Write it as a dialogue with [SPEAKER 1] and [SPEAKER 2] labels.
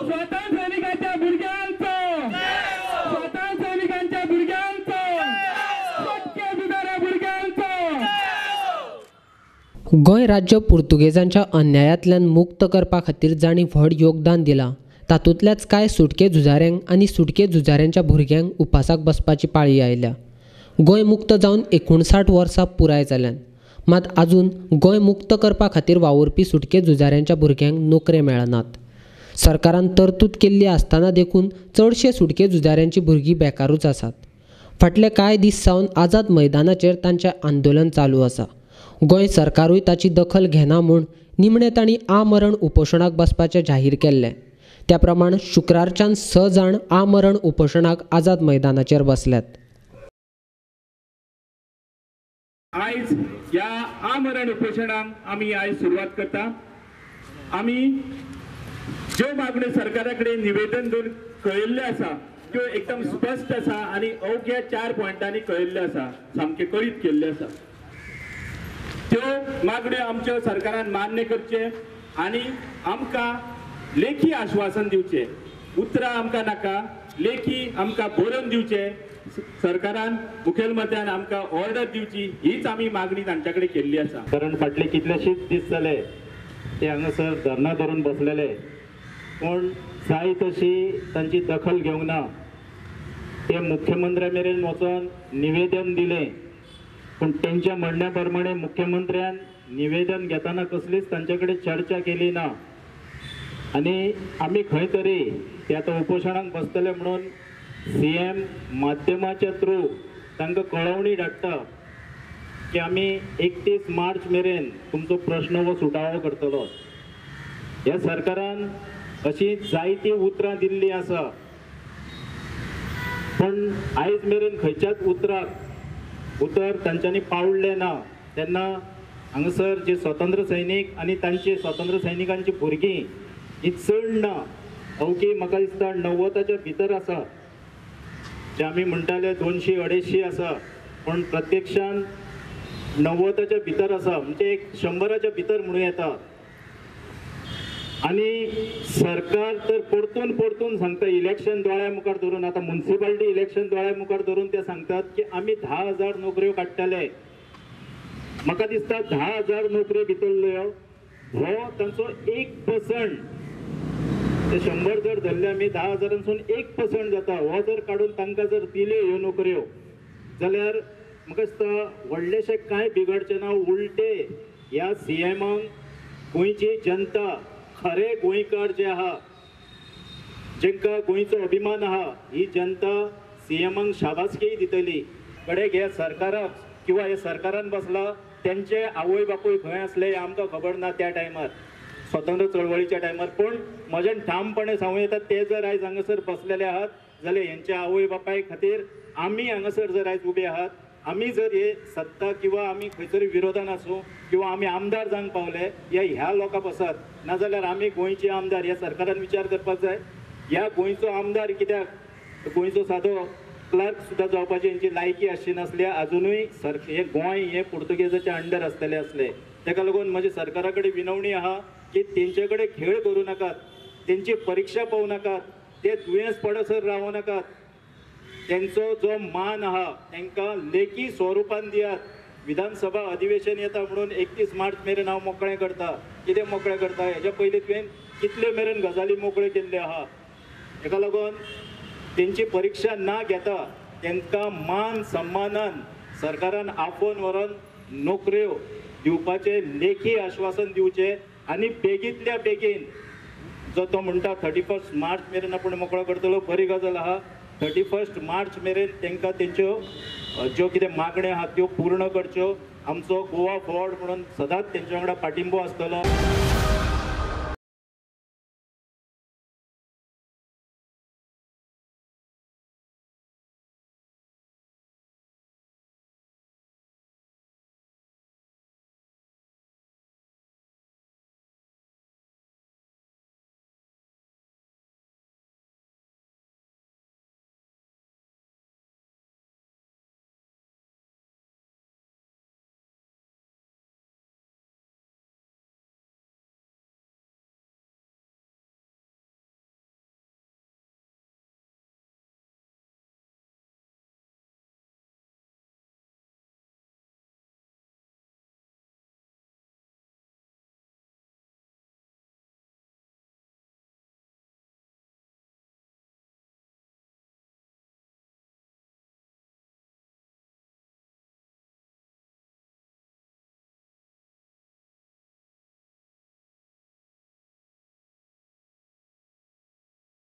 [SPEAKER 1] स्वतंत्र सैनिकांच्या भुरग्यांचो, स्वतंत्र सैनिकांच्या भुरग्यांचो, सुटके झुजाऱ्या भुरग्यांचो।
[SPEAKER 2] गोंय राज्य पुर्तुगेजांच्या अन्यायांतल्यान मुक्त करपा खातीर जांणी व्हड योगदान दिलां तातूंतल्याच कांय सुटके झुजाऱ्यांक आनी सुटके झुजाऱ्यांच्या भुरग्यांक उपासाक बसपाची पाळी आयल्या। गोंय मुक्त जावन 59 वर्सां पुराय जाल्यान, मात आजून गोंय मुक्त करपा खातीर वावुरपी सुटके झुजाऱ्यांच्या भुरग्यांक नोकरे मेळनात। सरकारान तरतूद केल्ली आसतना देखून चडशे सुटके झुजाऱ्यांची भुरगीं बेकारूच आसात। फाटले कांय दीस सावन आझाद मैदानाचेर तांचें आंदोलन चालू आसा। गोंय सरकारूय ताची दखल घेना म्हूण निमणें तांणी आमरण उपोशणाक बसपाचें जाहीर केल्लें। त्या प्रमाण शुक्रारच्यान 6 जाण आमरण उपोशणाक आझाद मैदानाचेर बसल्यात।
[SPEAKER 1] आयज ह्या आमरण उपोशणाक आमी आयज सुरवात करता। आमी ज्यो मागण्यो सरकारा कडेन निवेदन दिवन कळयल्ल्यो आसा त्यो एकदम स्पश्ट आसा आनी अवघ्या 4 पॉयंटांनी कळयल्ल्यो आसा, सामकें कळीत केल्ल्यो आसा। त्यो मागण्यो आमच्यो सरकारान मान्य करचे आनी आमकां लेखी आश्वासन दिवचें। उतरां आमकां नाका, लेखी आमकां बरोवन दिवचें। सरकारान मुखेलमंत्र्यान आमकां ऑर्डर दिवची हीच आमी मागणी तांच्या कडेन केल्ली आसा।
[SPEAKER 3] कारण फाटले कितलेशेच दीस जाले ते हांगासर धरणां धरून बसलेले, पूण जाय तशी तांची दखल घेवंक ना। ते मुख्यमंत्र्या मेरेन वचोन निवेदन दिलें, पूण तेंच्या म्हणण्या प्रमाणे मुख्यमंत्र्यान निवेदन घेतना कसलीच तांचे कडेन चर्चा केली ना। आनी आमी खंय तरी ते आतां उपोशणाक बसतले म्हणून सीएम माध्यमाच्या थ्रू तांकां कळोवणी धाडटा की आमी 31 मार्च मेरेन तुमचो प्रश्न हो सुटावो करतलो। ह्या सरकारान अशी जायतीं उतरां दिल्लीं आसा, पूण आयज मेरेन खंयच्याच उतराक उतर तांच्यांनी पावलें ना। तेन्ना हांगासर जे स्वतंत्र सैनीक आनी तांचे स्वतंत्र सैनिकांची भुरगीं ही चड ना, अवघी म्हाका दिसता 90च्या भितर आसा। जे आमी म्हणटाले 200 250 आसा, पूण प्रत्यक्षान 90च्या भितर आसा, म्हणजे एक 100च्या भितर म्हणूं येता। आनी सरकार तर परतून परतून सांगता, इलेक्शन दोळ्या मुखार धरून, आतां मुन्सिपालिटी इलेक्शन दोळ्या मुखार धरून ते सांगतात की आमी 10,000 नोकऱ्यो काडटले। म्हाका दिसता 10,000 नोकऱ्यो भितरल्यो हो तांचो 1%, ते 100 जर धरले आमी 10,000 1% जाता। हो जर काडून तांकां जर दिल्यो ह्यो नोकऱ्यो जाल्यार म्हाका दिसता व्हडलेशें कांय बिगडचें ना। उलटे ह्या सीएमाक गोंयची जनता, खरे गोंयकार जे आहा, जेंकां गोंयचो अभिमान आहा, ही जनता सीएमाक शाबासकीय दितली। कडेक ह्या सरकाराक किंवा ह्या सरकारान बसला तेंचे आवय बापूय खंय आसले हें आमकां खबर ना त्या टायमार, स्वतंत्र चळवळीच्या टायमार। पूण म्हज्यान ठामपणे सांगूं येता ते जर आयज हांगासर बसलेले आहात जाल्यार हेंच्या आवय बापाय खातीर आमी हांगासर जर आयज उबे आहात, आमी जर हे सत्ता किंवा आमी खंय तरी विरोधान आसूं किंवा आमी आमदार जावंक पावले या ह्या लोकां पासत, नाजाल्यार आमी गोंयचे आमदार ह्या सरकारान विचार करपाक जाय। ह्या गोंयचो आमदार कित्याक, गोंयचो सादो क्लर्क सुद्दां जावपाची हेंची लायकी आसची नासली। आजुनूय हे गोंय हे पुर्तुगेजाच्या अंडर आसतले आसले। ताका लागून म्हजी सरकारा कडेन विनवणी आहा की तेंचे कडेन खेळ करूं नाकात, तेंची परिक्षा पळोवं नाकात, ते दुयेंस पडसर रावूं नाकात। तेंचो जो मान आहा तांकां लेखी स्वरुपान दियात। विधानसभा अधिवेशन येता म्हणून 31 मार्च मेरेन हांव मोकळें करता, कितें मोकळें करता? हेज्या पयलीं तुवें कितल्यो मेरेन गजाली मोकळ्यो केल्ल्यो आहा। हेका लागून तेंची परिक्षा ना घेता तांकां मान सन्मानान सरकारान आपोवन व्हरोन नोकऱ्यो दिवपाचें लेखी आश्वासन दिवचें आनी बेगींतल्या बेगीन जो तो म्हणटा 31 मार्च मेरेन आपूण मोकळो करतलो, बरी गजाल आहा। 31 मार्च मेरेन तांकां तेंच्यो ज्यो कितें मागण्यो आहा त्यो पूर्ण करच्यो। आमचो गोवा फॉरवर्ड म्हणून सदांच तेंच्या वांगडा पाठिंबो आसतलो।